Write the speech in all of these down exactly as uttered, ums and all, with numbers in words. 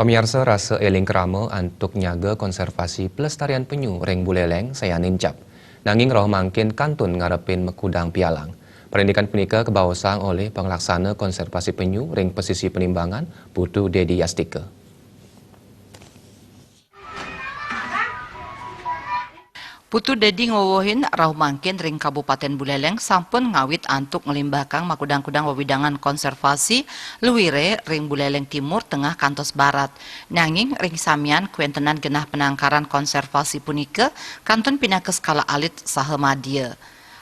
Pamiarsa, rasa eling krama antuk nyaga konservasi pelestarian penyu ring Buleleng sayan nincap. Nanging rauh mangkin kantun ngarepin makudang pialang. Parindikan punika kabaosang olih panglaksana konservasi penyu ring Pesisi Penimbangan, Putu Dedi Yastika. Putu Dedi ngwewehin rauh mangkin ring Kabupaten Buleleng sampun ngawit antuk nglimbakang makudang-kudang wewidangan konservasi luire ring Buleleng Timur, Tengah kantos Barat. Nanging ring samian kwentenan genah penangkaran konservasi punika kantun pinaka skala alit saha madya.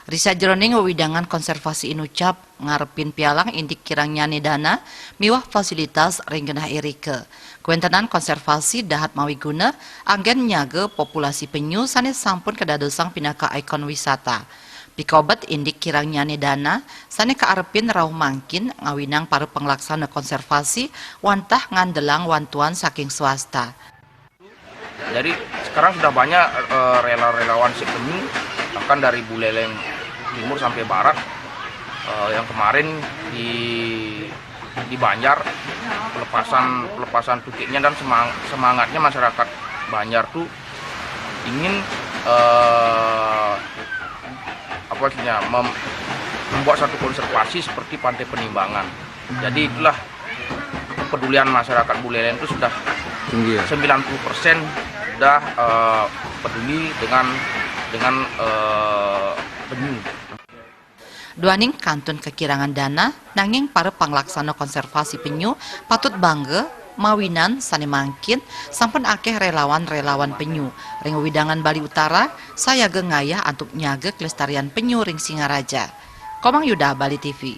Ri sajeroning wewidangan konservasi inucap ngarepin pialang indik kirangnyane dana miwah fasilitas ring genah irika. Kwentenan konservasi dahat mawiguna anggen nyaga populasi penyu sane sampun kadadosang pinaka ikon wisata. Pikobet indik kirangnyane dana sane kaarepin rauh mangkin ngawinang para panglaksana konservasi wantah ngandelang wantuan saking swasta. Jadi sekarang sudah banyak eh, relawan-relawan si penyu, bahkan dari Buleleng Timur sampai Barat, eh, yang kemarin di di Banjar, pelepasan pelepasan tukiknya dan semang- semangatnya masyarakat Banjar tuh ingin eh, apa istilahnya, mem- membuat satu konservasi seperti Pantai Penimbangan. Jadi itulah kepedulian masyarakat Buleleng itu sudah Tinggi ya. Sembilan puluh persen sudah eh, peduli dengan dengan eh, penyu. Duaning kantun kakirangan dana, nanging para panglaksana konservasi penyu patut bangga mawinan sane mangkin sampun akeh relawan-relawan penyu ring wewidangan Bali Utara sayaga ngayah antuk nyaga kelestarian penyu ring Singaraja. Komang Yuda, Bali T V.